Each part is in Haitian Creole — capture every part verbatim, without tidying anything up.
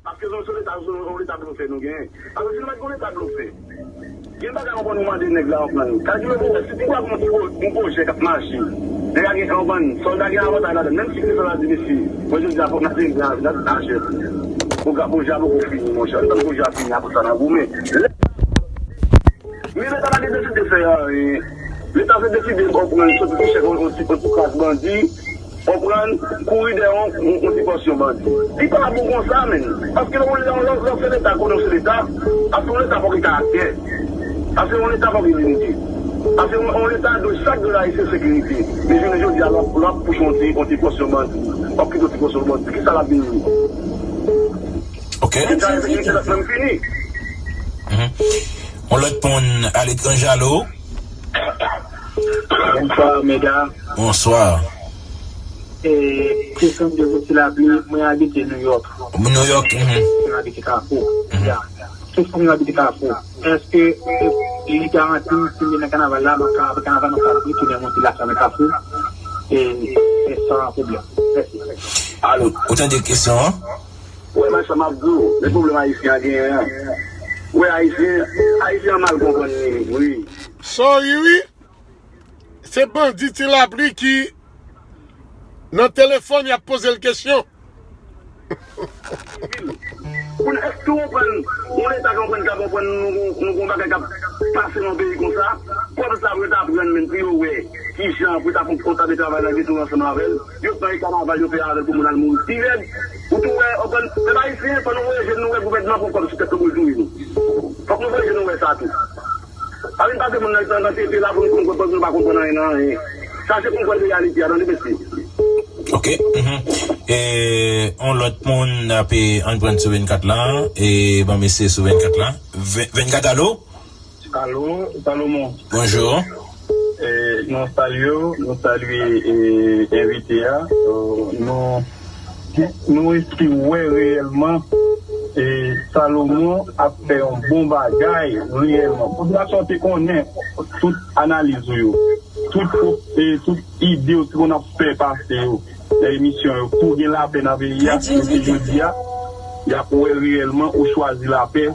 Paske se yon Leta, se yon Leta blofè nou genyen. Paske si nou pa t gen yon Leta blofè, gen bagay ankò nou mande nèg la, konprann. Kalkile pou wè, si ti gwa gon ti pwo-, yon pwojè k ap mache, nèg la gen, konprann, sòlda gen avantaj ladan l. Menm si Kristo la di, mesye, mwen jodi a fòk n ap gen gran, n ap achte. Pwogra-, pwojè a poko fini, monchè. Ann tann pwojè a fini, apre sa, n a goumen. Men Leta pa gen deside fè anyen. Leta se deside, konprann, soti pou chèf yon, yon ti, yon ti klas bandi, konprann, kouri dèyè yon, yon, yon ti pòsyon bandi. Li pa bon konsa, menn. Paske lè w, lè w, lè w se Leta, konnen w se Leta, paske yon Leta fòk gen karaktè. Paske yon Leta fòk gen diyite. Paske yon, yon Leta dwe chak grenn Ayisyen sekirite. Men jounen jodi a, lè w ap, lè w ap pouche yon ti, yon ti pòsyon bandi, w ap kite yon ti pòsyon bandi. Kisa l ap vini? Ok. Leta sekirite l ap menm fini. Mhm. On lòt moun aletranje, alo? Bonswa, Meda. Bonswa. E, kesyon de Ti Lapli, mwen abite New York. New York, mhm. Mwen abite Kafou. Mhm. Ya. Kesyon mwen abite Kafou. Èske, e, li garanti m si m vin nan kanaval la, mwen ka, apre kanaval, mwen ka retounen monte lakay mwen Kafou? E, e san pwoblèm. Mèsi. Alo. Ou, ou tande kesyon an? Wè, mwen sa m ap di w, men pwoblèm Ayisyen an genyen an. Wè, Ayisyen, Ayisyen an mal konprann li, wi. Sorry, wi. Se bandi Ti Lapli ki nan telefòn, y ap poze l kesyon. Kounye a, èske w konprann, yon Leta konprann, ka konprann nou, nou gon bagay k ap pase nan peyi konsa? Pèp sa pou yo ta pran, menm pou yo wè kijan pou yo ta fè yon konta de travay nan geto ansanm avè l. Yo pran yon kanaval, yo fè avè l pou moun al mouri pi rèd. Ou tou wè, w konprann, pèp ayisyen, fò nou voye je n nou wè gouvènman pran kòb sou tèt nou pou l touye nou. Fòk nou voye je n nou wè sa tou. Pa vin pase moun nan nan tete la pou nou konprann, nou pa konprann anyen nan anyen. Chache konprann reyalite a, tande mesye. Ok. Mhm. E, on lòt moun ape ann pran sou vennkat la, e ban mesye sou vennkat la. Ven-, vennkat, alo? Alo, Salomon. Bonjou. E, nou salye w, nou salye, e, envite a. E, nou, nou espere wè reyèlman, e, Salomon ap fè yon bon bagay reyèlman. Popilasyon te konnen tout analiz ou yo, tout, e, tout ide w te konn ap fè pase yo nan emisyon yo pou gen lapè nan peyi a, men se jodi a y ap wè reyèlman ou chwazi lapè.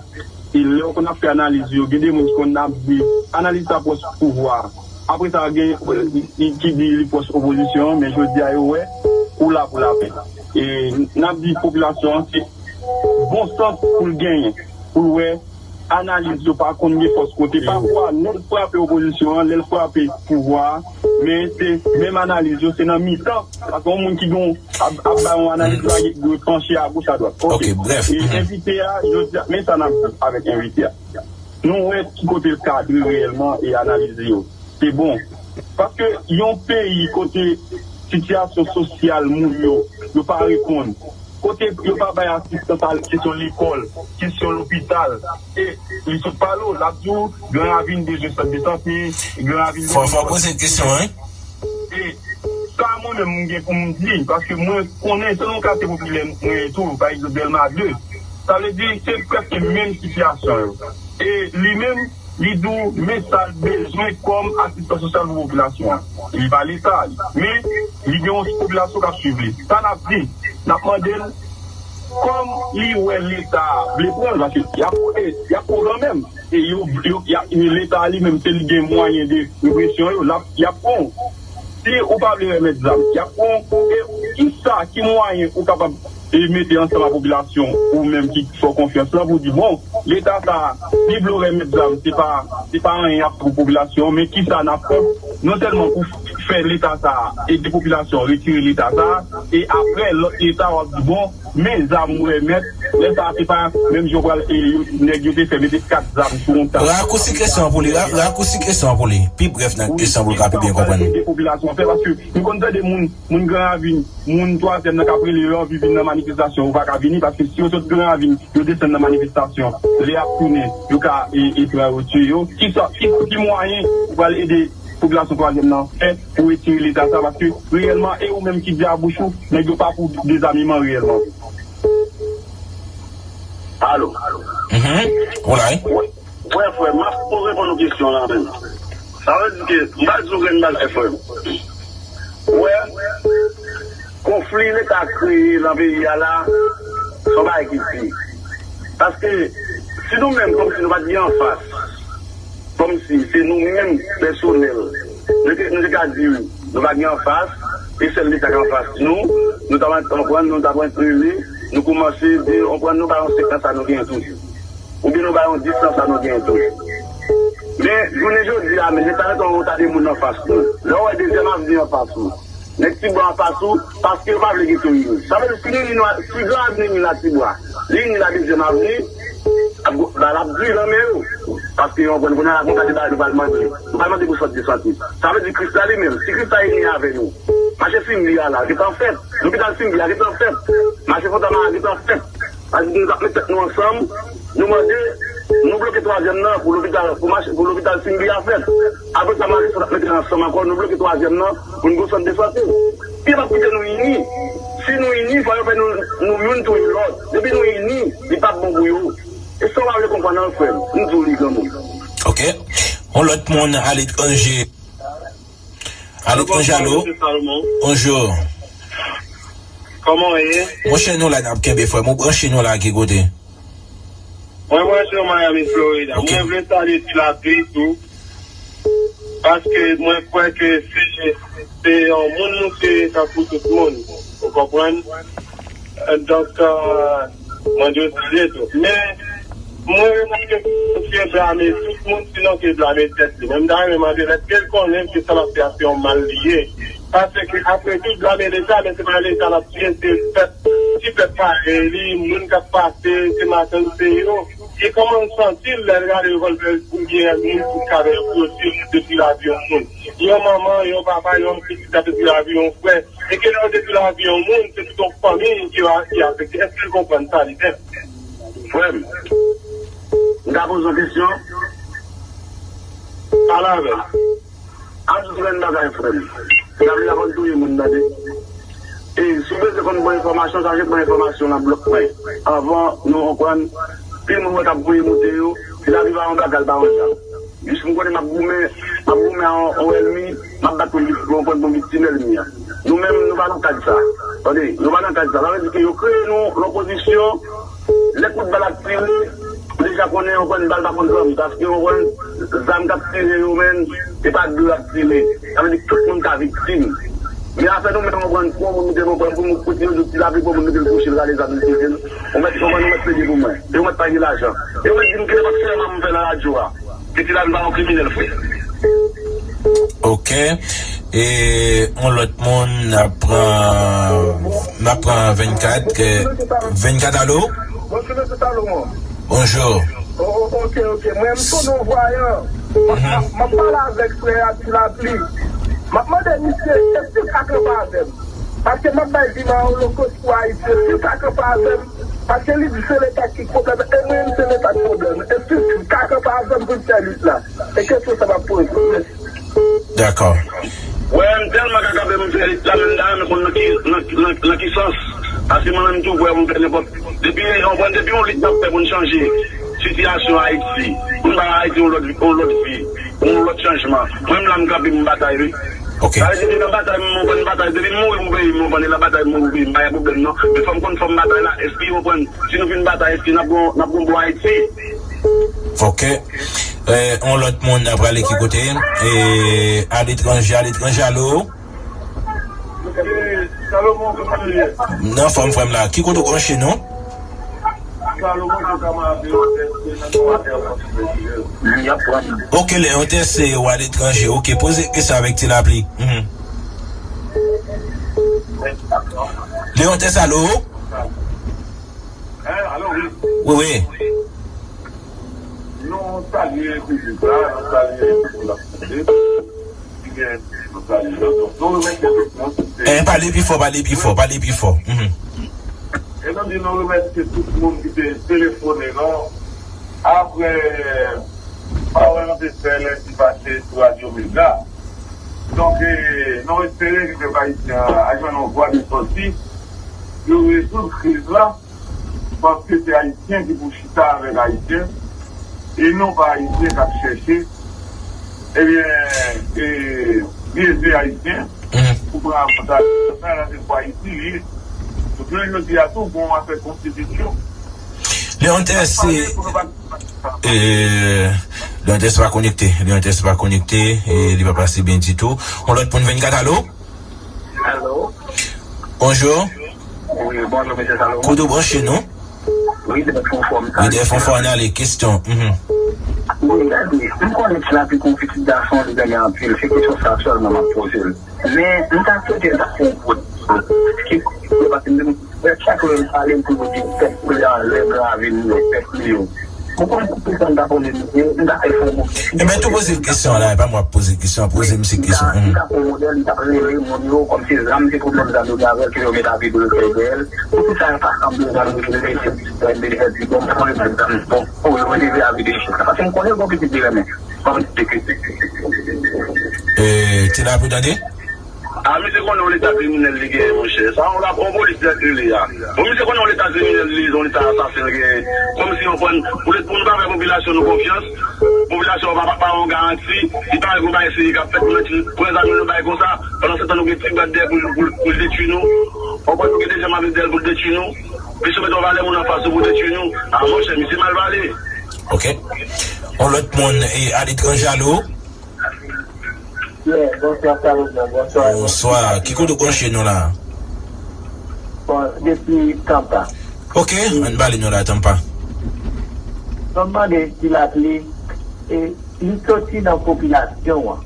E lè w konn ap fè analiz yo, gen de moun ki konn ap di analiz sa pwòch pouvwa a. Apre sa, gen, e, ki di li pwòch opozisyon an, men jodi a yo wè ou la pou lapè. E n ap di popilasyon an se bon sans pou l genyen, pou l wè analiz yo pa konn gen fòs kote. Pafwa, lè l frape opozisyon an, lè l frape pouvwa a, men se menm analiz yo, se nan mitan. Paske yon moun ki gen, ap, ap bay yon analiz la, li dwe panche a goch, a dwat. Ok. Ok, brèf. E, mhm, envite a, jodi a, men sa n ap di avèk envite a. Nou wè ki kote l kadre reyèlman e analize yo. Se bon. Paske yon peyi kote sitiyasyon sosyal moun yo, yo pa reponn, kote yo pa bay asistans a kesyon lekòl, kesyon lopital, e li sot pale w, l ap di w Gran Ravin bezwen sant de sante, Gran Ravin bezwen... Fò, fò poze kesyon, wi. E sa mwen menm m gen pou m di, paske mwen konnen se nan yon katye popilè mwen ye tou, pa egzanp Dèlma de. Sa vle di, se prèske menm sitiyasyon yo. E li menm, li di w men sa l bezwen kòm asistans sosyal pou popilasyon an. Li pa Leta, men li gen yon popilasyon k ap swiv li. Sa n ap di, n ap mande l, kòm li wè Leta a vle pran l, paske y ap, y ap pran kanmenm. E yo, yo, y ap, Leta a li menm, se li gen mwayen de represyon yo, l ap, y ap pran w. Si ou pa vle remèt zam, y ap pran w. E kisa, ki mwayen ou kapab, e, mete ansanm ak popilasyon ou menm ki fè w konfyans lan pou di, bon, Leta sa a, li vle w remèt zam, se pa, se pa anyen y ap fè pou popilasyon an, men kisa n ap fè non sèlman pou fè Leta sa a ede popilasyon an retire Leta sa a, e apre lòt Leta w ap di, bon, men zam ou remèt, lè sa a se pa menm jan w pral, e, yo, nèg yo te fè mete kat zam sou yon tab. Rakousi kesyon an pou li, ra-, rakousi kesyon an pou li. Pi brèf nan kesyon an pou l ka pi byen konprann. Ede popilasyon an fè, paske nou konn tande moun, moun Gran Ravin, moun twazyèm nan k ap rele yo anvi vin nan manifestasyon, yo pa ka vini, paske si yo sot Gran Ravin, yo desann nan manifestasyon, lè y ap tounen, yo ka, e, e, pran yo, tiye yo. Kisa, ki, ki mwayen ou pral ede popilasyon twazyèm nan fè pou retire Leta sa, paske reyèlman, e ou menm ki di a bouch ou, nèg yo pa pou dezameman reyèlman. Alo. Mhm. Ou la, wi. Wè, wè, frè, m ap reponn ou kesyon lan menm. Sa vle di ke, m pa di w grenn bagay, frè m. Wè, konfli Leta kreye nan peyi a la, Se yon bagay ki di. Paske si nou menm, kòmsi nou pa t gen anfas, kòmsi se nou menm pèsonèl, nou te, nou te ka di nou pa gen anfas, e sèl Leta k anfas nou, nou ta pral konprann, nou ta pral rele, nou kòmanse di, konprann, nou ba yon senk nan sa nou genyen toujou. Oubyen nou ba yon dis nan sa nou genyen toujou. Men, jounen jodi a, men, Leta gentan yon ta de moun anfas nou. Lè w wè dezyèm avni anfas ou, nèg Tibwa anfas ou, paske yo pa vle gen Touyini. Sa vle di, si Nini, si Gran Avni Nini la Tibwa, li Nini la dezyèm avni, ap gwo, bal ap di nan men yo. Paske yo konprann kounye a la, konsa de bagay nou pral mande. Nou pral mande pou sant de sante. Sa vle di Krisla li menm, si Krisla ini avè nou, mache Simbi a la, gentan fèt. Lopital Simbi a gentan fèt. Mache Fontamara gentan fèt. Sa vle di nou t ap met tèt nou ansanm, nou mande, nou bloke twazyèm nan pou lopital, pou mache, pou lopital Simbi a fèt. Apre sa, mache Sòt ap mete ansanm ankò, nou bloke twazyèm nan pou n gen sant de sante. Yo p ap kite nou ini. Si nou ini, fò yo fè nou, nou youn touye lòt. Depi nou ini, li p ap bon pou yo. E sa w pa vle konprann nan, frè m. M di w li, granmoun. Ok. Yon lòt moun aletranje. Aletranje, alo. Bonjou, mesye Salomon. Bonjou. Kòman w ye? Monchè, nou la n ap kenbe, frè m. Ou branche nou la ki kote? Mwen branche w Miami, Florida. Ok. Mwen vle salye Ti Lapli tou. Paske mwen kwè ke se, se yon moun nou se tankou tout moun. Ou konprann? Donk, euh, mwen dwe salye tou. Men, mwen remake ke misye blame tout moun, sinon ke blame tèt li. Men m ta renmen mande l, èske l konnen ke sa l ap fè a se yon mal li ye? Paske, apre tou, blame Leta, men se pa Leta l ap tiye, se pèp, ti pèp parèy li, moun k ap pase, se machann, se yo. E kòman l santi l lè l gade revòlvè oubyen moun ki ka fè eksplozyon detwi lavi yon moun? Yon manman, yon papa, yon pitit k ap detwi lavi yon frè. E ke lè yo detwi lavi yon moun, se tout yon fanmi ki, ki afekte. Èske l konprann sa li fè? Frè m, m ka poze w kesyon? Pale avè m. Ann di w grenn bagay, frè m. Ti Lapli la konn touye moun, tande. E si w bezwen konn bon enfòmasyon, chache pran enfòmasyon nan blòk mwen. Anvan nou konprann, pil moun mwen k ap voye moute yo, Ti Lapli pa yon bagay, l pa yon djab. Jis m konnen m ap goumen, m ap goumen a yon, yon ènmi, m ap bat pou m vit-, pou m konn pou m viktim ènmi a. Nou menm, nou pa nan kad sa. Tande, nou pa nan kad sa. Sa vle di ke yo kreye nou yon pozisyon, lè kout bal ap tire, ou deja konnen, ou konn bal pa konn zanmi. Paske, ou konn, zam k ap tire yo, menm, se pa de y ap tire. Sa vle di tout moun ka viktim. Men afè nou menm, ou konn, pou moun mete, ou konn, pou moun kote yo, Ti Lapli, pou moun mete l kouche, l rale zam, li tire l. Ou mèt, ou konn, ou mèt plede pou mwen. E ou mèt pa gen lajan. E ou mèt di m ki nenpòt sèman m fè nan radyo a. Pitit la, m pa yon kriminèl, frè. Ok. E yon lòt moun, n ap pran, n ap pran vennkat, ke, vennkat, alo? Bonjou, mesye Salomon. Bonjou. O, o, ok, ok. Mwen, m sonde yon vwayan. M, m, m ap pale avèk frè a Ti Lapli. M ap mande misye, èske l ka kanpe avè m? Paske m ap bay vi m an olokòs pou Ayiti. Èske l ka kanpe avè m? Paske li di se Leta ki pwoblèm, e mwen menm se Leta k pwoblèm. Èske l ka kanpe avè m pou n fè lit la? E kesyon sa m ap poze. Mèsi. Dakò. Wè, m tèlman ka kanpe pou m fè lit la, men m ta renmen konn nan ki, nan, nan, nan ki sans. Paske mwen menm tou, frè, pou m fè nenpòt. Depi, w konprann, depi yon lit n ap fè pou n chanje sitiyasyon Ayiti, pou n bay Ayiti yon lòt, yon lòt vi, yon lòt chanjman. Mwen menm la, m kanpe, m batay, wi. Ok. Sa vle di, depi nan batay, m konprann batay, depi m mouri pou peyi m, m konprann, e nan batay m mouri pou peyi m, pa gen pwoblèm, non. Men fò m konn fò m batay la, èske w konprann, si nou fin batay, èske n ap gon, n ap gon bon Ayiti? Ok. Eh, yon lòt moun nan prale ki kote? Eh, aletranje, aletranje, alo? Eh, Salomon, kòman nou ye? M nan fòm, frè m la. Ki kote w branche nou? Salomon, se kòman avè w, èske nan kòmantè w konn fè? Ok, Leyontès, se w aletranje. Ok, poze kesyon avèk Ti Lapli. Mhm. Leyontès, alo? Hein, alo, wi. Wi, wi. Nou salye piblik la, nou salye tout moun k ap tande. Ki gen, nou salye yo. Donk, nou remèsye tout moun ki te... Eh, pale pi fò, pale pi fò, pale pi fò. Mhm. E nou di nou remèsye tout moun ki te telefone nou apre pawòl nou te fè lendi pase sou Radyo Mega. Donk, eh, nou espere ke pèp ayisyen an a jwenn yon vwa de sòti pou yo rezoud kriz la. Paske se Ayisyen ki pou chita avèk Ayisyen, e non pa Ayisyen k ap chèche, ebyen, e, byeze Ayisyen pou pran avantaj. Sa la se pou Ayiti li ye. Jounen jodi a tou, gen yon afè konstitisyon. Leontes, se. Pale pou nou pa. Eh, Leontes pa konekte. Leontes pa konekte. E li pa pase byen ditou. On lòt moun vennkat, alo? Alo? Bonjou. Wi, bonjou, mesye Salomon. Kote w branche nou? Wi, de Fonfò, m Wi, de Fonfò, ann ale. Kesyon. Mhm. Wi, gade, m konnen Ti Lapli kon pitit gason, li renmen anpil. Se kesyon sa sèlman m ap poze l. Men, m ta swete l ta fè yon pwodui ki, paske m te wè chak lè l pale, m toujou di pèp li a, lè gravin yo, pèp li yo. Ou konn pou sa m ta polemike, m ta fè fò mou. Ebyen, tou poze l kesyon la, e pa mwen k ap poze kesyon, poze misye kesyon. Li ta fè yon modèl, li t ap rele moun yo, kòm se zam, se pwoblèm zam yo gen avè l, ke yo met avi dwe fè dèyè l. Poukisa yo pa sanble zam yo, ki rele se, bon, bon, bon, yo leve avi de chèf la. Paske m konnen l gon pitit li renmen. Kòm se ke. Eh, Ti Lapli, tande? A, misye konnen yon leta kriminèl li genyen, monchè. Sa yon la, yon polis nèt li li a. Bon, misye konnen yon leta kriminèl li, yon leta asasen li genyen. Kòmsi yon fòn, pou lè, pou nou pa fè popilasyon nou konfyans, popilasyon pa, pa, pa yon garanti, li pa yon bagay serye k ap fèt, pou nèg pran zam yo bay konsa, pandan se tan nou gen ti brad dèyè pou, pou, pou detwi nou. Yon fòn nou gen dezyèm avyon dèyè pou detwi nou. Misye mete yon valè moun anfas ou pou detwi nou. A, monchè, misye mal pale. Ok. Yon lòt moun, e, aletranje, alo? Yeah, bonswa, Salomon, bonswa. Bonswa. Ki kote w branche nou la? Bon, depi Tampa. Ok, ann pale nou la, Tampa. Bon, m mande Ti Lapli, e, li soti nan popilasyon an.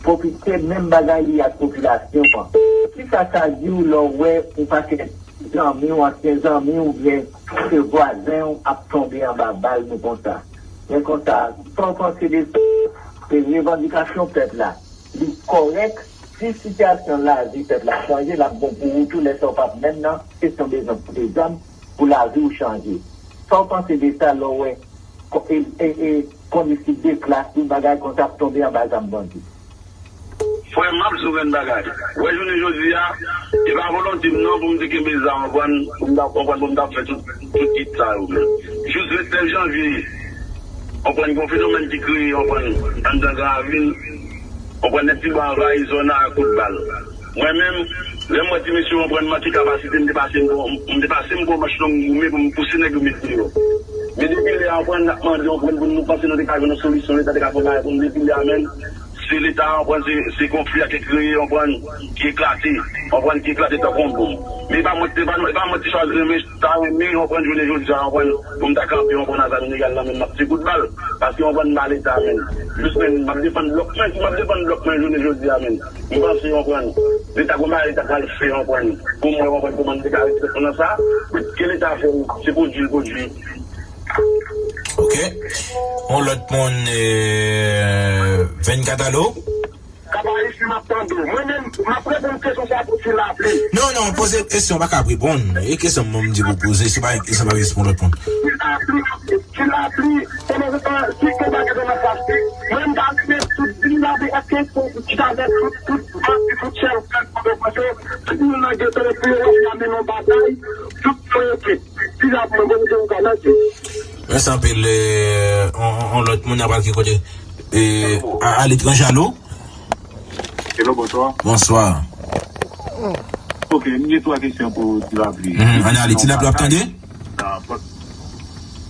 Popi-, se menm bagay li ak popilasyon an. Kisa sa di w lè w wè yon pakèt zanmi w, ansyen zanmi w, oubyen se vwazen w ap tonbe anba bal nou konsa? Men konsa, sa w panse de sa? Se revandikasyon pèp la. Li kòrèk, si sitiyasyon lavi pèp la chanje, l ap bon pou ou tou, lè sa w p ap menm nan kesyon bezwen pote zam pou lavi w chanje. Sa w panse de sa lè w wè ko-, e, e, e, kondisip de klas, tout bagay konsa ap tonbe anba zam bandi? Frè m, m ap di w yon bagay. Ou wè jounen jodi a, e pa volonte m non pou m te kenbe zam, w konprann, pou m ta, w konprann, pou m ta fè tout, tout kit sa yo, men. Jis vennnèf janvye, w konprann, gen yon fenomèn ki kreye, w konprann, anndan Gran Ravin, w konprann, nèg Tibwa anvayi zòn nan ak kout bal. Mwen menm, lè m wè ti mesye, w konprann, manke kapasite, m te pase m gon, m te pase m gon manch long goumen pou m pouse nèg yo met deyò. Men depi lè a, w konprann, n ap mande, w konprann, pou nou panse nou te ka jwenn yon solisyon, Leta te ka fè yon bagay pou nou, depi lè a, menm, se Leta, w konprann, se, se konfli a ki kreye, w konprann, ki eklate, w konprann, ki eklate tankou yon bonm. Men e pa mwen, e pa nou, e pa mwen ki chwazi renmen, ta renmen, w konprann, jounen jodi a, w konprann, pou m ta kanpe, w konprann, ak zam ilegal nan men m, m ap tire kout bal. Paske, w konprann, m pa Leta, menm. Jis, menm, m ap defann blòk mwen, si m ap defann blòk mwen, jounen jodi a, menm. M panse, w konprann, Leta gon bagay Leta pral fè, w konprann, pou mwen, w konprann, kòman m te ka respekte nan sa, ke Leta fè, se pwodui l pwodui. Ok. On lòt moun, euh, vennkat, alo? Kabayis, m ap tande w. Mwen menm, m ap reponn kesyon sa pou Ti Lapli. Non, non, poze kesyon, pa ka ap reponn. E kesyon mwen m di pou poze, se pa kesyon pa kesyon pou lòt moun. Ti Lapli, Ti Lapli, pandan se tan, si konba gen nan fas li, mwen m ta renmen tout Ti Lapli, èske pou Ti Lapli, tout, tout bandi, tout chèf gang, tout moun nan geto yo, pou yo wè y ap mennen yon batay, tout yo yo kit. Ti Lapli, mwen, mwen, mwen, mwen, mwen, Mèsi anpil. Eh, on, on, on lòt moun ap al ki kote? Eh, a, aletranje, alo? Hello, bonswa. Bonswa. Ok, m gen twa kesyon pou Ti Lapli. Mhm, ann ale, Ti Lapli ap tande?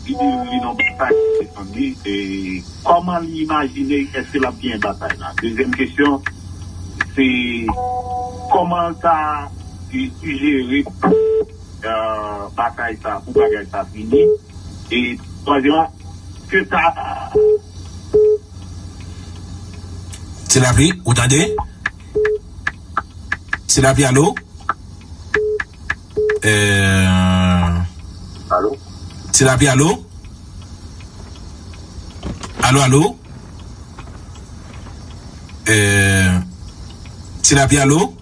Li di li nan batay, li, e kòman li imajine, èske l ap genyen batay la? Dezyèm kesyon, se kòman l ta, e, sijere euh, batay sa, pou bagay sa fini. E twazyèm, ke sa. Ti Lapli, ou tande? Ti Lapli, alo? Euh, Alo? Ti Lapli, alo? Alo, alo? Euh, Ti Lapli, alo?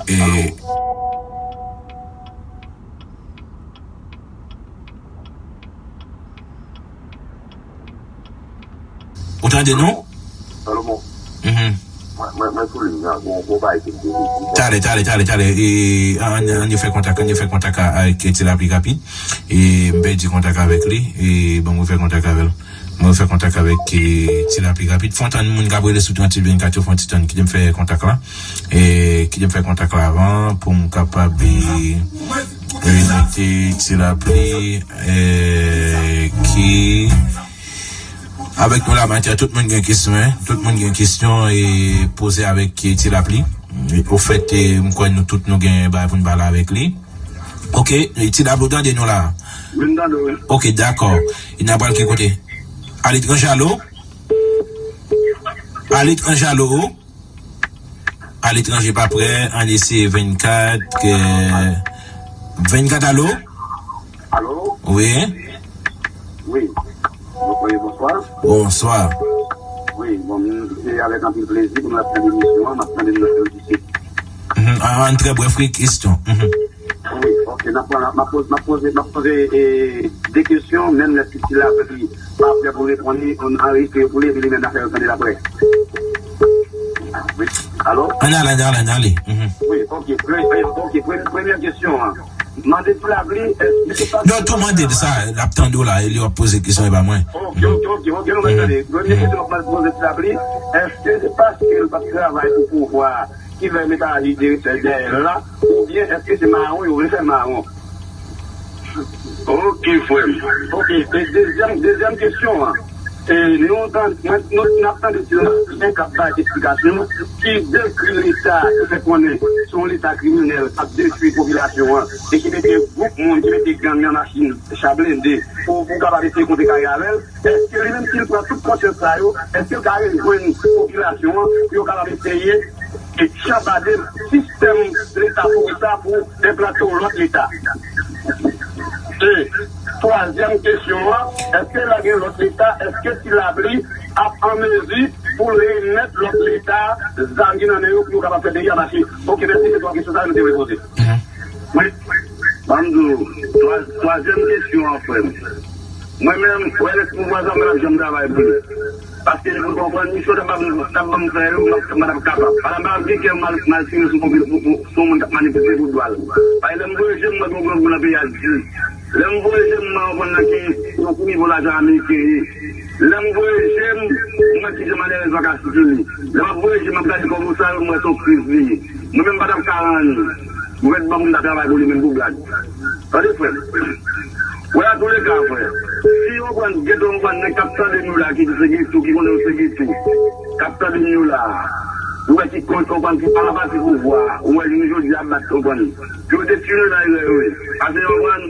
Eh, ou tande nou? Salomon. Mhm. Mwen, mwen, mwen sou liy nan, gon, gon bagay ke m te vle di. Talè, talè, talè, talè. E, an, an, ann fè kontak, ann fè kontak a, avèk Ti Lapli rapid. E, m pèdi kontak avèk li. E, ban m refè kontak avè l. Mwen fè kontak avèk e, Ti Lapli rapid. Fè yon tann moun k ap rele sou tranntuit vennkat yo, fè yon ti tann. Kite m fè kontak la. E, kite m fè kontak la avan pou m kapab e, e, mete Ti Lapli e, ki avèk nou la maten. Tout moun gen kesyon, en? Tout moun gen kesyon e poze avèk e, Ti Lapli. E, ofèt, e, m kwè nou tout nou gen bagay pou n pale avèk li. Ok, e, Ti Lapli, ou tande nou la? Wi, m tande w, wi. Ok, dakò. E n ap pral ki kote? Aletranje, alo? Aletranje, alo? Aletranje pa prè, ann eseye vennkat, e, vennkat, alo? Alo? Wi. Wi. Wi, bonswa. Bonswa. Wi, bon, se avèk anpil plezi pou nou ap tande emisyon an, m ap tande nou nan disip. Mhm, an, an trè brèf, wi, kesyon. Mhm. Wi, ok, n ap pran, m ap poze, m ap poze, m ap poze e, de kesyon, menm lè si Ti Lapli pa prè pou reponn li, ann anrejistre pou li, epi li menm l ap fè yo tande l aprè. Wi, alo? Ann ale, ann ale, ann ale. Mhm. Wi, ok, pre, pre, ok, pre, premyè kesyon an. Mande Ti Lapli, èske se paske... Non, tou mande l sa, l ap tande w la, e li w ap poze kesyon, e pa mwen. Ok, ok, ok, ok, nou mèt tande. Premye kesyon m ap poze Ti Lapli, èske se paske l p ap travay pou pouvwa a ki fè l mete aji direktè dèyè l la, oubyen èske se mawon yo vle fè mawon? Ok, frè m. Ok, e dezyèm, dezyèm kesyon an. E, nou tan-, mwen, nou, n ap tande ti lajan k ap bay eksplikasyon ki dekri Leta, ki fè konnen se yon Leta kriminèl k ap detwi popilasyon an e ki mete gwoup moun, ki mete gang nan machin, cha blende pou, pou kapab eseye kontrekare avè l. Èske li menm, si l pran tout konsyans sa yo, èske l ka rejwenn popilasyon an pou yo kapab eseye e chanbade sistèm Leta pouri sa pou enplante yon lòt Leta? E twazyèm kesyon an, èske lè gen lòt Leta, èske Ti Lapli ap an mezi pou l remèt lòt Leta zam ki nan men yo pou yo kapab fè peyi a mache? Ok, mèsi, se twa kesyon sa yo nou te vle poze. Wi. Ban m di w, twa-, twazyèm kesyon an, frè m. Mwen menm, wè lè pouvwa sa mwen ap janm travay pou li. Paske li pou konprann misyon t ap ban m, t ap ban m fè yo, mwen t ap kapab. Ala m pa gen kè m al, m al tire sou popil-, pou, pou, sou moun k ap manifeste pou dwa l. Paske lè m voye je m, mwen gen yon grangou nan peyi a di. Lè m voye je m, mwen konprann nan ki yon nivo lajan ameriken ye. Lè m voye je m, m wè kijan malerèz la ka sikile. Lè m ap voye je m, m ap gade kòb ou sa yo, m wè se yon kriz li ye. Mwen menm m pa t ap ka rann gouvènman pou m ta travay pou li menm pou blag. Tande, frè m. Wè, a tou le ka, frè. Si yo pran geto, yo pran nèg k ap tande nou la, ki di se geto, ki konnen yo se geto, k ap tande nou la, ou wè ki kont, yo pran ki pa pati pouvwa, ou wè jounen jodi a bat, yo pran. Yo te tire la, yo, yo, yo. Pase, yo pran.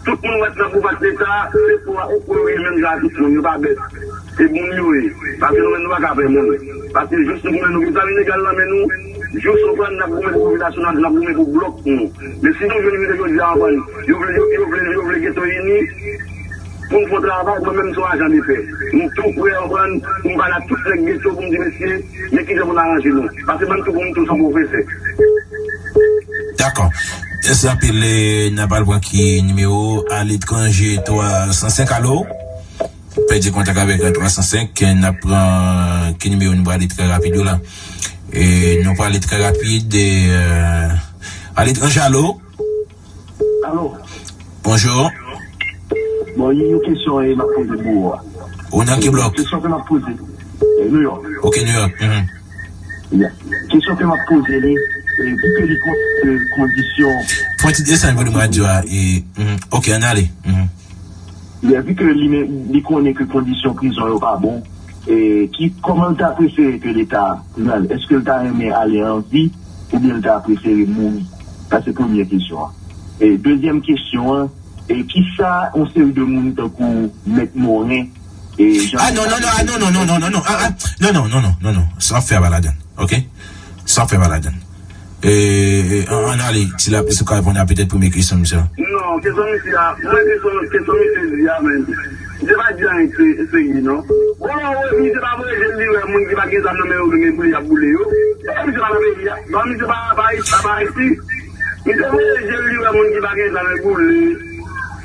Tout moun wè nan pouvwa Leta, se pou a ou pou yo ye menm jan ak tout moun, yo pa bèt. Se moun yo ye. Paske nou menm nou pa ka pè moun. Paske jous nou goumen nou gen zam ilegal nan men nou, jous ou pran n ap goumen pou popilasyon, n ap, n ap goumen pou blòk nou. Men si nou jwenn rive jodi a, anprann, yo vle, yo, yo vle, yo vle geto ini, pou n fè yon travay, mwen menm se yon ajan de pè. M tou prè, anprann, pou m pale ak tout nèg geto pou m di, mesye, men kijan pou n aranje nou. Paske ban m tou pou m tou se yon pwofesè. Dakò. Mèsi anpil. E, n ap al pran ki nimewo? Aletranje twa san senk, alo? Pèdi kontak avèk twa san senk, n ap pran ki nimewo? Nou prale trè rapid yo la. E, nou prale trè rapid. E, aletranje, alo? Alo. Bonjou. Bon, yon kesyon e m ap poze pou ou a. Ou nan ki blòk? Kesyon ke m ap poze. E, New York. Ok, New York. Mhm. Yeah. Kesyon ke m ap poze li, e, vi ke li kon-, e, kondisyon... Fè yon ti desann volim radyo a. E, mhm. Ok, ann ale. Mhm. Yeah, vi ke li men, li konnen ke kondisyon prizon yo pa bon, e, ki, kòman l ta prefere ke Leta pran l? Èske l ta renmen ale an vi oubyen l ta prefere mouri? Sa se premye kesyon an. E dezyèm kesyon an, e kisa yon seri de moun tankou Mèt Morin, e Jean... Ah, non, non, non, ah, non, non, non, non, non, non, ah, ah, non, non, non, non, non, non, sa w ap fè a pa ladann, ok? Sa w ap fè pa ladann. E, e, an, ann ale, Ti Lapli, si w ka reponn a petèt premye kesyon misye a. Non, kesyon misye a, mwen kesyon, kesyon misye di a, men, misye pa di anyen se, serye, non. Bon, wi, misye pa voye je l, li wè moun ki pa gen zam nan men yo, gen pou li ap boule yo. E misye pa nan peyi a. Bon, misye pa, pa, pa, pa Ayiti. Misye voye je l, li wè moun ki pa gen zam, l boule.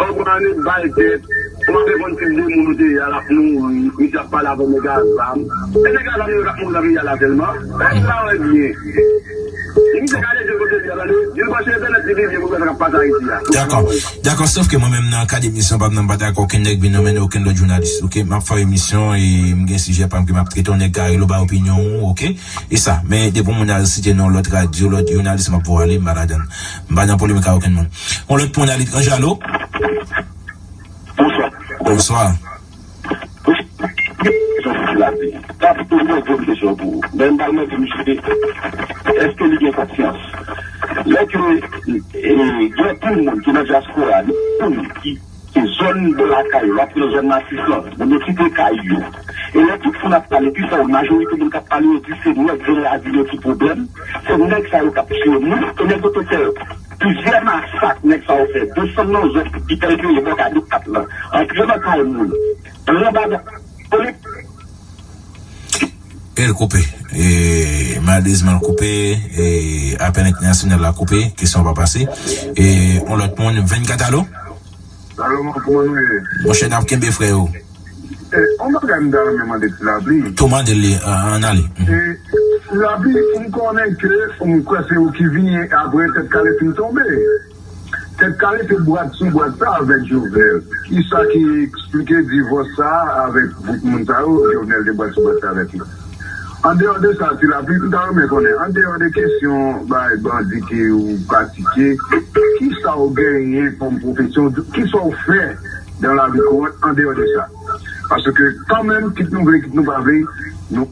Ou konprann, ba l tèt. Ou pa konn tip de moun ou te ye a, l ap mouri. Misye ap pale avè nèg a zam. E nèg a zam yo k ap mouri nan peyi a la sèlman. Èske w pa wè byen? Li misye gade je l kote li a, tande. Di l branche entènèt li byen byen pou l wè sa k ap pase Ayiti a. Dakò. Dakò, sòf ke mwen menm nan kad emisyon pa m nan m pa dakò okenn nèg vin nonmen okenn lòt jounalis, oke? M ap fè yon emisyon e m gen sijè pa m ke m ap trete yon nèg ka rele w bay opinyon ou, oke? E sa, men depi yon moun al site non lòt radyo, lòt jounalis, m ap voye ale, m pa ladann. M pa nan polemik ak okenn moun. Yon lòt moun aletranje, alo? Bonswa. Bonswa. Jan Soti la di. Papi, pou mwen, poze kesyon pou ou. Men m pa mande misye, èske li gen konsyans? Lè ke, e, gen anpil moun ki nan dyaspora, moun ki, ki zòn bò lakay yo, w ap pran zòn Matis lan, moun yo kite kay yo. E lè tout moun ap pale, pi fò, majorite moun k ap pale yo di se nèg Gran Ravin yo ki pwoblèm, se nèg sa yo k ap tiye moun, e nèg yo te fè plizyè masak, nèg sa yo fè desann nan zòn ki te rete bò Kadikat lan, antre nan kay moun, pran bagay, E l koupe. E, malerezman, l koupe. E, apèl entènasyonal la koupe. Kesyon an pa pase. E, yon lòt moun, vennkat, alo? Alo, kòman nou ye? Monchè, n ap kenbe, frè yo. E, yon bagay m ta renmen mande Ti Lapli. Tou mande li, a, ann ale. Mhm. E, Ti Lapli, m konnen ke, m kwè se ou ki vini apre Tèt Kale fin tonbe. Tèt Kale se bwat sou bwat sa avèk Jovenel. Kisa ki eksplike divòs sa a avèk bout moun sa yo, Jovenel te bwat sou bwat sa avèk yo? Andeyò de sa, Ti Lapli, m ta renmen konnen, andeyò de kesyon bay bandi ke ou pratike, kisa w genyen kòm pwofesyon, kisa w fè dans la vie courante andeyò de sa? Paske kanmenm, kit nou vle, kit nou pa vle, nou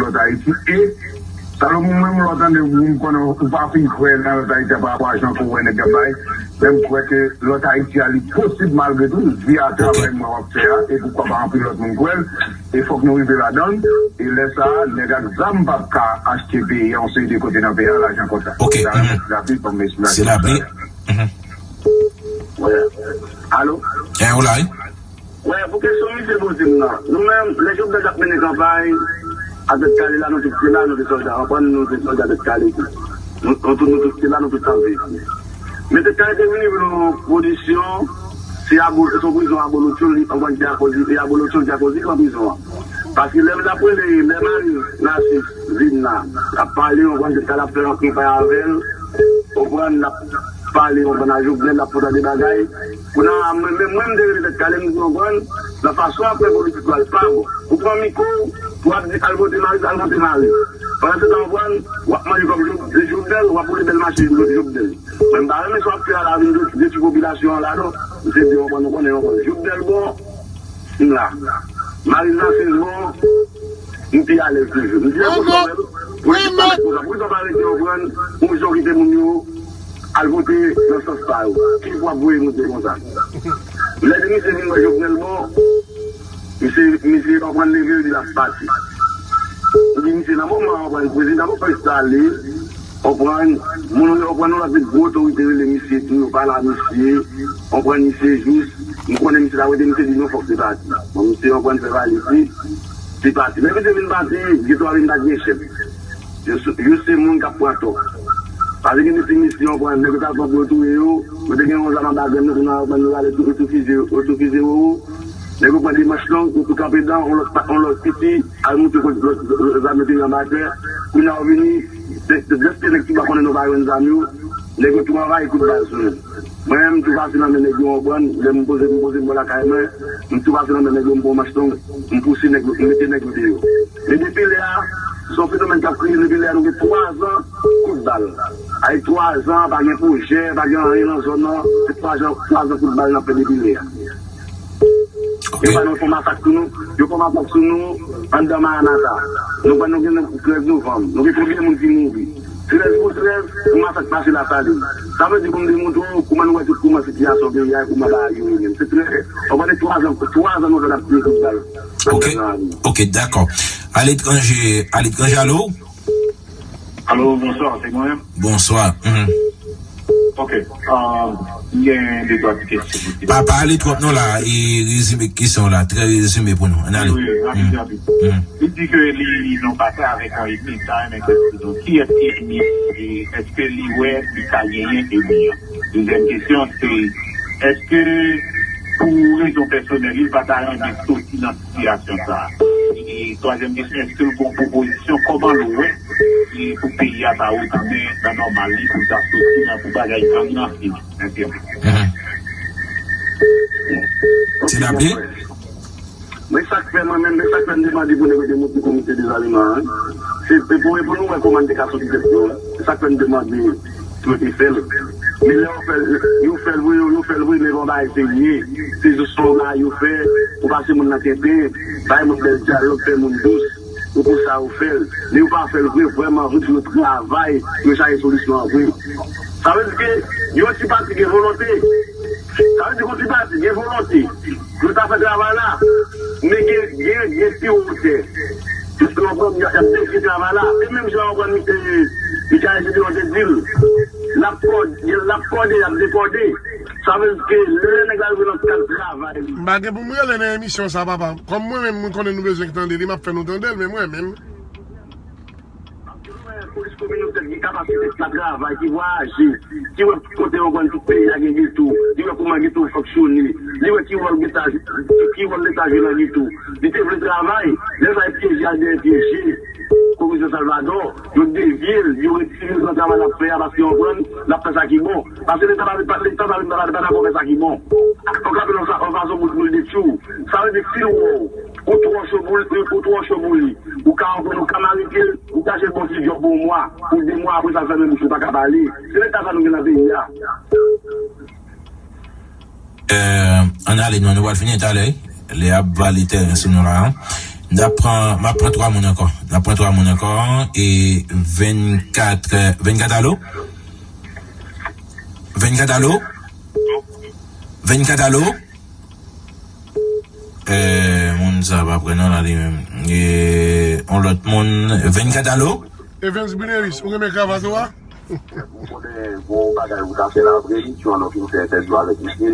lòt Ayiti. E, Salomon, mwen, lè w tande ou, m konnen ou pa fin kwè nan lòt Ayiti a pa rapò a jan ke w wè nèg ap bay. Men m kwè ke lòt Ayiti a, li posib malgre tou, vi a travay mwen w ap fè a, e poukwa pa anpil lòt moun kwè l, e fòk nou rive ladan l, e lè sa a, nèg ak zam p ap ka achte peyi a, yon seri de kote nan peyi a, lajan konsa. Ok. Sa, mhm. Lapli, fò m esplike. Se lapli. Mhm. Wi. Alo? E, ou la, wi? Wè, pou kesyon misye poze m nan, nou menm, lè Jovenel t ap mennen kanpay, a Tèt Kale la, nou tout te la, nou te sòlda, w konprann, nou te sòlda Tèt Kale tou. Nou, nou tout, nou tout te la, nou tout t ap viv. Men Tèt Kale te vini vin yon kondisyon, se abo-, se yon prizon abolotyo, li, w konprann, ki akoz, e abolotyo ki akoz li pran prizon an. Paske lè l t ap rele, lè Marie Narcisse vin la, l ap pale, w konprann, Tèt Kale ap fè yon kanpay avè l, w konprann, l ap pale, w konprann, a Jovenel, l ap fè tande bagay. Kounye a, mwen, men mwen, m te rele Tèt Kale, m di, w konprann, nan fason apre politik la, l pa bon. Ou pran mikwo w, pou w ap di, al vote Marie, al vote Marie. Pandan se tan, w konprann, w ap manje kòb Jo-, Jovenel, w ap woule bèl machin Jovenel. Mwen, m pa renmen sa w ap fè a la, vin detwi popilasyon an la, non. M se di, w konprann, nou konnen, w konprann. Jovenel bon, m la. Marie Narcisse bon, m pi alèz toujou. M di, e konsa menm, politik pa ret konsa. Poukisa w pa rete, w konprann, yon jan w kite moun yo al vote nan sans pa yo? Ki pou ap voye monte konsa? Lè de misye vin wè Jovenel bon, misye, misye konprann leve, li l ap pati. Epi misye nan moman an, konprann, prezidan poko enstale, konprann, moun yo konprann, yon lòt gwo otorite rele misye tou, yo pale a misye, konprann, misye jis, m konnen misye ta rete, misye di non, fòk se pati. Bon, misye konprann, fè valiz li, se pati. Lè misye vin pati, gen twa vin pa gen chèf. Yo se, yo se moun k ap pran tò. Paske gen de ti misye, konprann, nèg yo t al pran pou yo touye yo, yo te gen yon zam anba grenn yo, kounye a, konprann, yo rale tou, yo tou fize, yo tou fize yo. Nèg yo pran de manch long, yo tou kanpe dan, yon lòt pa, yon lòt piti, al moute kot lòt, lòt zam yo te gen anba tè. Kounye a, yo vini, de, de, dèske nèg Touba konnen nou pa jwenn zam yo, nèg yo tou anvayi kout bal sou nou. Mwen menm, m tou pase nan men nèg yo, w konprann, lè m poze, m poze m bò lakay mwen, m tou pase nan men nèg yo, m pran manch long, m pouse nèg yo, m mete nèg yo deyò. Men depi lè a, se yon fenomèn k ap kreye, depi lè a, nou gen twa zan kout bal. Ay, twa zan, pa gen pwojè, pa gen anyen nan zòn nan, se twa zan, twa zan kout bal n ap fè depi lè a. Ok. Yo ba nou fè masak sou nou, yo fè masak sou nou, anndan Maranata. Nou wè nou gen trèz novanm, nou gen konbyen moun ki mouri? Trèz pou trèz, yon masak pase Lasalin. Sa vle di pou m demontre w kouman nou wè tout kouman sitiyasyon peyi a, kouman bagay yo ye menm. Se trè, w konprann, twa zan, twa zan nou fè n ap tiye kout bal. Ok, ok, dakò. Aletranje, aletranje, alo? Alo, bonswa, se mwen menm? Bonswa. Mhm. Ok, um, m gen de twa ti kesyon pou ti. Pa, pa ale twòp non la, e rezime kesyon la, trè rezime pou nou. Ann ale. Wi, wi, rapid, rapid. Mhm. Li di ke li nan batay avèk yon enmi, m ta renmen ke w di nou kiyès ki enmi, e èske li wè li ka genyen enmi an? Dezyèm kesyon se, èske pou rezon pèsonèl li, li pa ta renmen soti nan sitiyasyon sa a? E twazyèm kesyon, èske l gen yon pwopozisyon, kòman l wè e pou peyi a ta retanmen nan nòmal li, pou l ta soti nan, pou bagay gang nan fini? Mèsi anpil. Mhm. Ti Lapli? Men sa k fè mwen menm, men sa k fè m te mande pou nèg yo te monte komite dezamiman an, se, se pou, pou nou wè kòman n te ka soti tèt nou an. Se sa k fè m te mande pou yo te fè l. Men lè yo fè l, yo fè l vre, yo, yo fè l vre, men bon bagay serye. Se jis yon bagay yo fè, pou pase moun nan tenten, bay moun bèl dyalòg, fè moun dous. Se pou sa yo fè l. Men yo pa fè l vre, vrèman vre pou yo travay, pou yo chache solisyon an vre. Sa vle di ke yon ti pati gen volonte. Sa vle di yon ti pati gen volonte pou yo ta fè travay la. Men gen, gen, gen pi wotè. Ou konprann, y ap, y ap devye travay la. E menm jan w konprann, e, Mikael Jedeon te di l, l ap kòd-, l ap kòde, l ap dekòde. Sa vle di ke lè nèg la rive nan kad travay li. M pa gen pou m rele nan emisyon sa, papa. Kòm mwen menm, mwen konnen nou bezwen tande li, m ap fè nou tande l, men mwen menm. Polis kominotè ki kapasite pou travay, ki vwayaje, ki wè kote yo konn tout peyi a gen geto, ki wè kòman geto fonksyone, li wè ki wòl Leta, ki wòl Leta jwe nan geto. Li te vle travay, lè sa yo pyeje al dèyè pyeje Komisè Salvador, yo devye l, yo retire l nan travay l ap fè a, paske yo konprann l ap fè sa ki bon. Paske Leta pa, pa, Leta pa, pa, pa dakò fè sa ki bon. Donk, l ap fè l yon fa-, yon fason pou, pou l detwi w. Sa vle di, si l wè w, ou twò cho pou li, ou twò cho pou li, ou ka, ou ka arete l, ou kache l ba w ti djòb pou yon mwa, pou de mwa, apre sa, l fèmen bouch li, pa ka pale. Se leta sa nou gen nan peyi a. Euh, ann ale, non, nou pral fini talè. Lè ap vale tèren sou nou la. N ap pran, m ap pran twa moun ankò. N ap pran twa moun ankò. E vennkat, vennkat, alo? Vennkat, alo? Vennkat, alo? Eh, moun sa pa pran non la li menm. Eh, on lòt moun, vennkat, alo? Evans Bineris, ou renmen kravat ou a? Ou konnen gon bagay ou ta fè la vre, misyon an nou fin fè entèvyou avèk misye.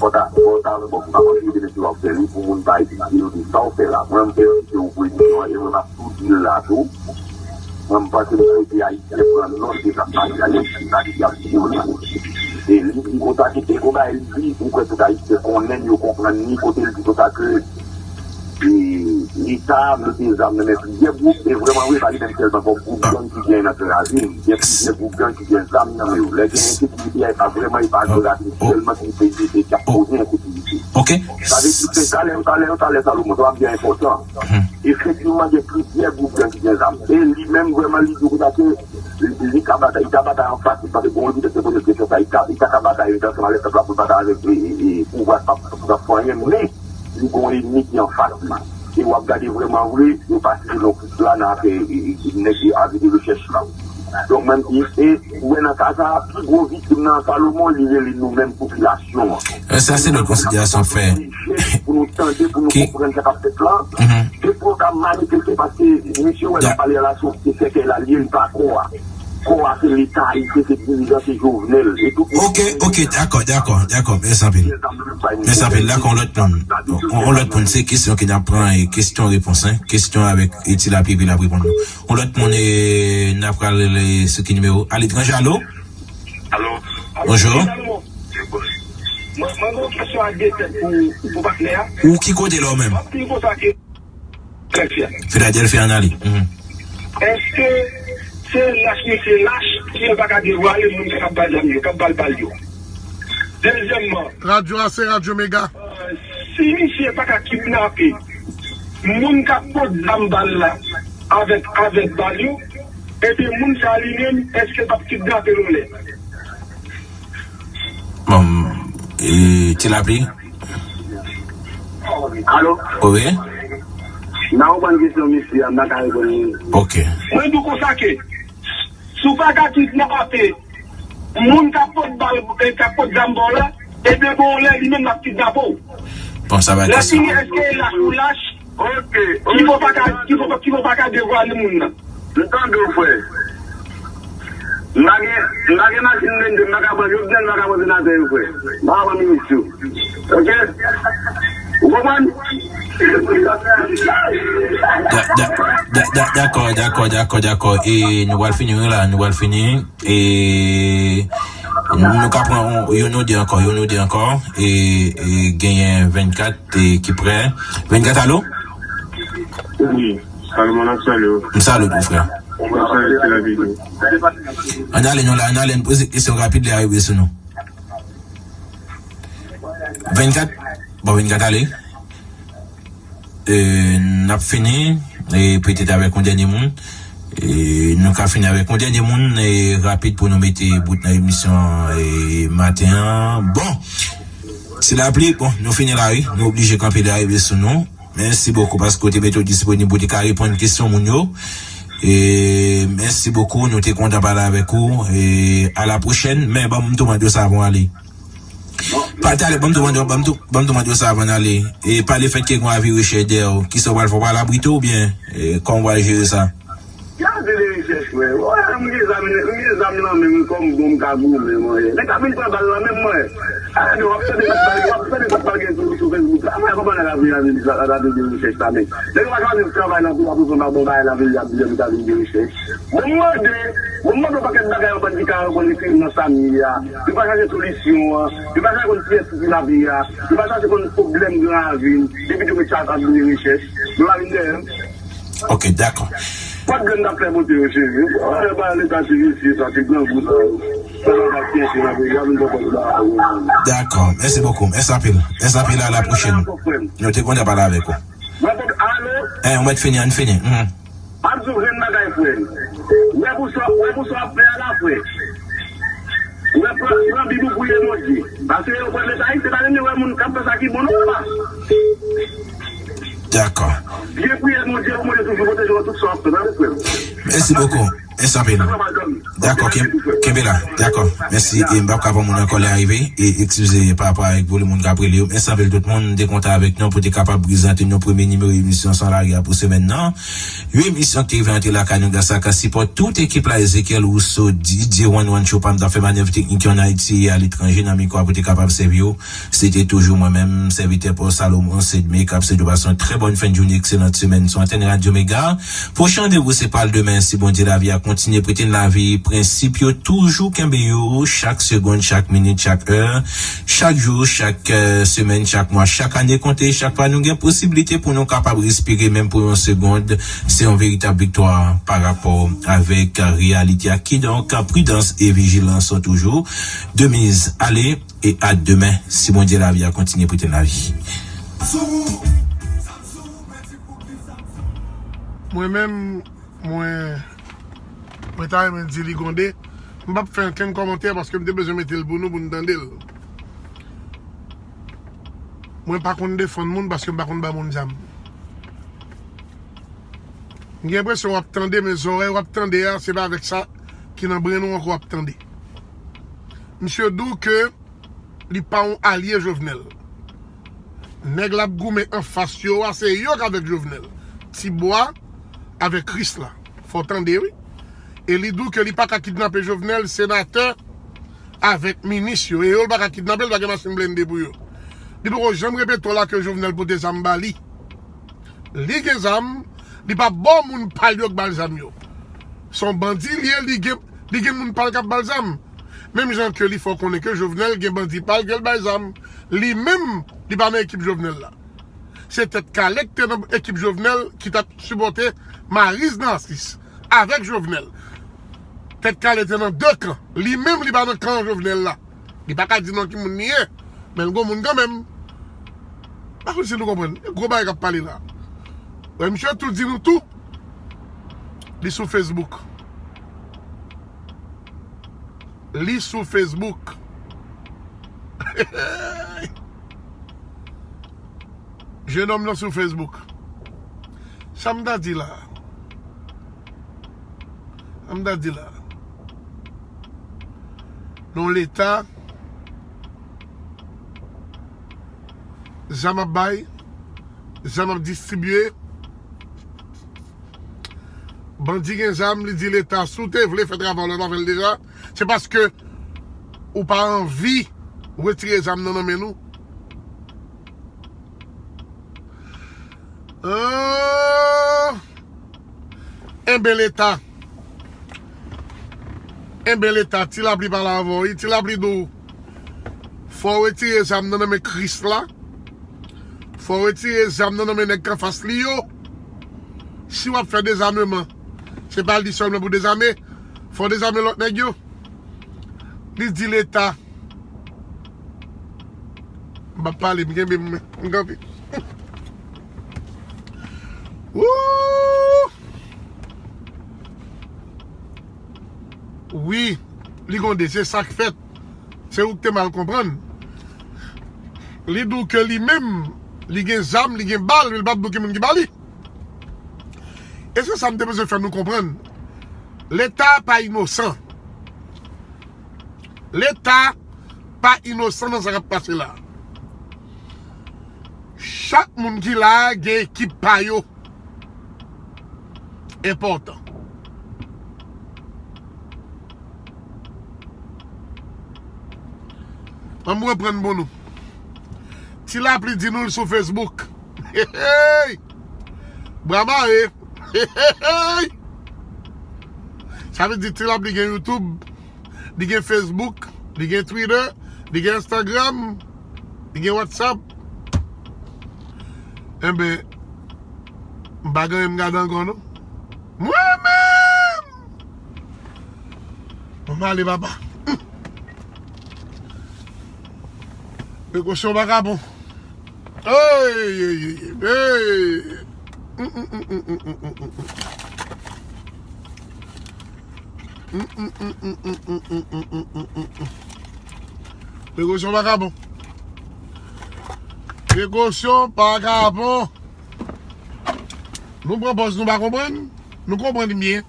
Fò ta, fò ta, bon, m pa konn si se mesye w ap fè li pou moun pa etidye yo de sa w fè la. Mwen, m fè misye ou pou emisyon an, e mwen m ap tou di l la tou. Mwen, m panse m swete Ayisyen pran nòt de sa k pase a, yo di sa ki ap di yo la. E li di konsa ke te gon bagay li di, m kwè tout Ayisyen konnen l, yo konprann li, kote l di konsa ke, e, Leta mete zam nan men plizyè gwoup, e vrèman vre, pa li menm sèlman, gon gwoup gang ki gen nan kraze, gen plizyè gwoup gang ki gen zam nan men yo. Lè gen ensekirite a, e pa vrèman, e pa gratis sèlman ki peye, e k ap koze ensekirite. Sa vle di ke talè, talè, talè Salomon, sa w ap di a enpòtan. Efektivman, gen plizyè gwoup gang ki gen zam. E li menm, vrèman, li di konsa ke li, li ka batay, li ka batay anfas li, paske gon lidè te poze l kesyon sa, li ka, li ta ka batay ansanm avèk pèp la pou l batay avèk, e, e, e, pouvwa, sa p ap fè anyen, men li gon ènmi ki anfas li. E w ap gade vrèman vre, yo pa site non kris la nan afè, e, e, e, nèg avi de rechèch la. Donk, menm, e, e, ou wè nan ka sa a, pi gwo viktim nan Salomon, li rele nou menm popilasyon an. E sa, se lòt konsiderasyon fè. Pou nou tande, pou nou konprann sa k ap fèt la. Depi w ta manifeste, paske misye wè l ap pale a la, se yon sèkèy la, li ye, li pa kò a. Kò a se Leta ayisyen, se dirijan, se Jovenel. E tout moun. Ok, ok, dakò, dakò, dakò. Mèsi anpil. Mèsi anpil. Dakò, yon lòt moun. Yon, yon lòt moun, se kesyon ke n ap pran, e kesyon repons, en. Kesyon avèk, e Ti Lapli, epi l ap reponn nou. Yon lòt moun, e n ap pral rele sou ki nimewo? Aletranje, alo? Alo? Bonjou. Mwen, mwen gen yon kesyon ak de tèt pou, pou patnè a. Ou ki kote la ou menm? M ap di konsa ke Filadelfya. Filadelfya, ann ale. Mhm. Èske se lach misye lach ki yo pa ka devwale moun k ap bay zam yo, k ap bay bal yo? Dezyèmman, radyo a se Radyo Mega. Euh, si misye pa ka kidnape moun k ap pot zam bal la avèk, avèk bal yo, ebyen moun sa li menm, èske l p ap kidnape l yon lè? Bon, e, Ti Lapli? Alo? Wi. Nan ou ban kesyon misye a, m pa ka reponn li. Ok. Mwen di w konsa ke, si w pa ka kidnape moun k ap pot bal, e, k ap pot zam ba w la, ebyen, gon yon lè, li menm l ap kidnape w. Bon, sa va. Lè fini, èske lach ou lach? Ok, ki fò pa ka, ki fò, ki fò pa ka devwale moun nan. M tande w, frè. M pa gen, m pa gen machin blende, m pa ka pran Jovenel, m pa ka pran senatè yo, frè. M pa ka pran minis yo. Ok? Ou konprann? Da-, da-, da-, da-, dakò, dakò, dakò, dakò. E nou pral fini, wi, la, nou pral fini. E nou ka pran yon, youn ou de ankò, youn ou de ankò. E, e genyen vennkat, e, ki prè. Vennkat, alo? Wi, Salomon ap salye w. M salye tou, frè. M ap salye ti lapli tou. Ann ale, nou la, ann ale, n poze kesyon rapid, lè a rive sou nou. Vennkat, bon, vennkat ale. E, n ap fini, e, petèt avèk yon dènye moun. E, nou ka fini avèk yon dènye moun, e, rapid pou nou mete bout nan emisyon, e, maten an. Bon, ti lapli, bon, nou fini la, wi. Nou oblije kanpe, lè a rive sou nou. Mèsi bokou paske w te mete w disponib pou w te ka reponn kesyon moun yo. E mèsi bokou, nou te kontan pale avèk ou. E a la pwochèn, men ban m tou mande w sa avan w ale. Pa t ale, ban m tou mande w, ban m tou, ban m tou mande w sa avan n ale. E pa lefètke gen yon avi rechèch dèyè w, kisa w pral fè, w pral abrite w oubyen, e, kòman w pral jere sa? Gade de rechèch, frè. Wè, m gen zam, m gen zam nan men m kòm bon m ka goumen, mwen. Nèg la vin pran bal nan men m, mwen. A, w ap tande sa k pral, w ap tande sa k pral gen sou, sou Facebook la. Mwen, kòman nèg la vin, la vin, la, la vin de rechèch sa, men. Nèg yo pa chwazi travay nan kou la pou fè bon bagay la vin, y ap di yo ta vin de rechèch. Bon, m mande, bon, m mande yon pakèt bagay, yon bann ki ka rekonn li nan sa m ye a. Yo pa chache solisyon an. Yo pa chache konn kiyès ki la vi a. Yo pa chache konn pwoblèm gran ravin. Depi yo met sa ap vin de rechèch. Yo pa vin dèyè m. Ok, dakò. Pwoblèm n ap fè monte yo, cheri. Yo pa leta sivil, sa se grangou sa yo. Sa pa ka kenbe nan peyi a, nou pa konn sa. Dakò, mèsi bokou. Mèsi anpil. Mèsi anpil, a la pwochèn. Nou te kontan pale avèk ou. Mwen, alo? Eh, ou mèt fini, ann fini. Mhm. M ap di w grenn bagay, frè m. Wè pou sa, wè pou sa w ap fè a la, frè. Wè, pran, pran Bib ou priye Bondye. Paske yo kwè Leta Ayisyen pa renmen wè moun k ap fè sa ki bon, non, papa. Dakò. Byen priye Bondye pou Bondye toujou pwoteje w nan tout sa w ap fè, tande, frè m. Mèsi bokou. Mèsi anpil. Dakò, ken-, kenbe la. Dakò. Mèsi. E m p ap ka pran moun ankò, lè a rive. E eskize pa rapò avèk volim moun k ap rele yo. Mèsi anpil tout moun. M te kontan avèk nou pou te kapab prezante nou premye nimewo emisyon San Lari a pou semèn nan. Yon emisyon ki te rive antre lakay nou gras ak sipò tout ekip la, Ezekiel Rousseau, D J One One Show, pa m t ap fè manèv teknik yo ann Ayiti e aletranje nan mikwo a pou te kapab sèvi yo. Se te toujou mwen menm, sèvitè pa w Salomon Sedme, k ap swete w pase yon trè bòn fen de jounen, ekselant semèn sou antèn Radyo Mega. Pwochen randevou se pa l demen, si Bondye lavi a kontinye prete n lavi, prensip yo toujou kenbe yo, chak segonn, chak minit, chak è, chak jou, chak, eh, semèn, chak mwa, chak ane konte, chak fwa nou gen posiblite pou nou kapab respire menm pou yon segonn, se yon veritab viktwa pa rapò avèk reyalite a. Kidonk, pridans e vijilans toujou de miz. Ale, e a demen, si Bondye lavi a kontinye prete n lavi. Mwen menm, mwen, mwen ta renmen di li gwonde. M p ap fè okenn kòmantè paske m te bezwen mete l pou nou, pou n tande l. Mwen pa konn defann moun paske m pa konn ba moun zam. M gen enpresyon w ap tande, men zòrèy w ap tande a, se pa avèk sa ki nan brenn ou ankò w ap tande. Misye di w ke li pa yon alye Jovenel. Nèg l ap goumen anfas yo a, se yo k avèk Jovenel. Ti Bwa avèk Krisla. Fò w tande, wi. E li di w ke li pa ka kidnape Jovenel, senatè avèk minis yo. E yo, l pa ka kidnape l, pa gen machin blende pou yo. Li poko janm repete w la ke Jovenel pote zam ba li. Li gen zam, li pa ba w moun pa l yo k ba l zam yo. Se yon bandi li ye, li gen, li gen moun pa l k ap ba l zam. Menm jan ke li fè w konnen ke Jovenel gen bandi pa l ke l bay zam. Li menm, li pa nan ekip Jovenel la. Se Tèt Kale ki te nan ekip Jovenel ki t ap sipòte Mariz Narcisse avèk Jovenel. Tèt Kale te nan de kan. Li menm, li pa nan kan Jovenel la. Li pa ka di non ki moun li ye, men l gon moun kanmenm. Pa konn si nou konprann. E gwo bagay k ap pale la. Wè, misye tou di nou tou. Li sou Facebook. Li sou Facebook. Jenòm nan sou Facebook. Sa m ta di la? Sa m ta di la? Non, Leta, zam ap bay, zam ap distribye. Bandi gen zam, li di Leta, si w te vle fè travay w la, w ta fè l deja. Se paske ou pa anvi retire zam nan nan men nou. Ah! Enben, Leta. Enben, Leta, Ti Lapli pale avè w, wi. Ti Lapli di w, fò w retire zam nan nan men Krisla. Fò w retire zam nan nan men nèg k anfas li yo. Si w ap fè dezameman, se pa li sèlman pou dezame, fò w dezame lòt nèg yo. Li di Leta, m p ap pale, m kenbe m, m kanpe. Woo! Wi, li gen de, se sa k fèt. Se ou k te mal konprann. Li di w ke li menm, li gen zam, li gen bal, men li p ap di w ki moun ki ba li. E se sa m te bezwen fè nou konprann. Leta pa inosan. Leta pa inosan nan sa k ap pase la. Chak moun ki la a gen ekip pa yo. Enpòtan. Ann reprann pou nou. Ti Lapli di nou l sou Facebook. Hey, hey! Bra mare. Hey, hey! Sa vle di Ti Lapli gen YouTube, li gen Facebook, li gen Twitter, li gen Instagram, li gen WhatsApp. Enben, m pa gen anyen m gade ankò non. Mwen menm! Mwen ale papa. Prekosyon pa ka bon. Hey, hey, hey, hey. Prekosyon pa ka bon. Prekosyon pa ka bon. Nou pran pòz nou pa konprann. Nou konprann byen.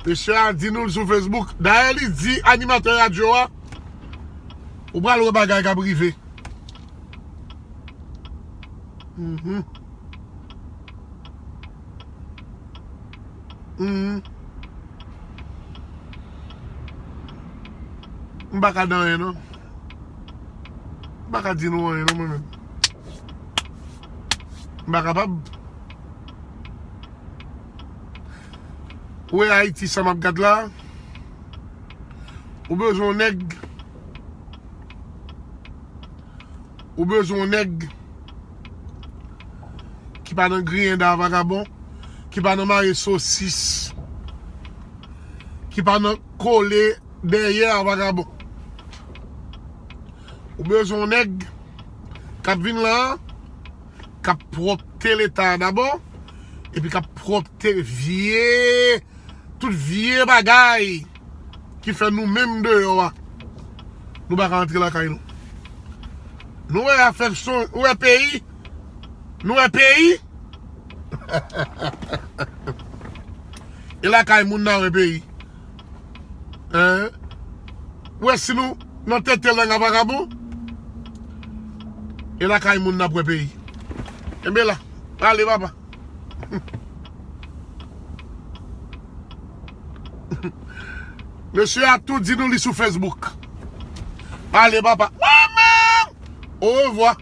Mesye a di nou l sou Facebook. Dayè, li di animatè radyo a, ou pral wè bagay k ap rive. Mhm. Mhm. M pa ka di anyen non. M pa ka di nou anyen non mwen menm. M pa kapab. Ou wè Ayiti sa m ap gad la? Ou bezwen yon nèg. Ou bezwen yon nèg ki pa nan griyen da vagabon, ki pa nan mare sosis, ki pa nan kole dèyè a vagabon. Ou bezwen yon nèg k ap vin la, k ap pwòpte Leta a dabò, epi k ap pwòpte vye, tout vye bagay ki fè nou menm deyò a, nou pa ka antre lakay nou. Nou wè afè son, nou wè peyi, nou wè peyi. E lakay moun nan wè peyi. Hein? Ou wè si nou nan tete lang a vagabon, e lakay moun n ap wè peyi. Enben la, pale papa. Mesye a tou di nou li sou Facebook. Pale papa. Mwen menm! Orevwa.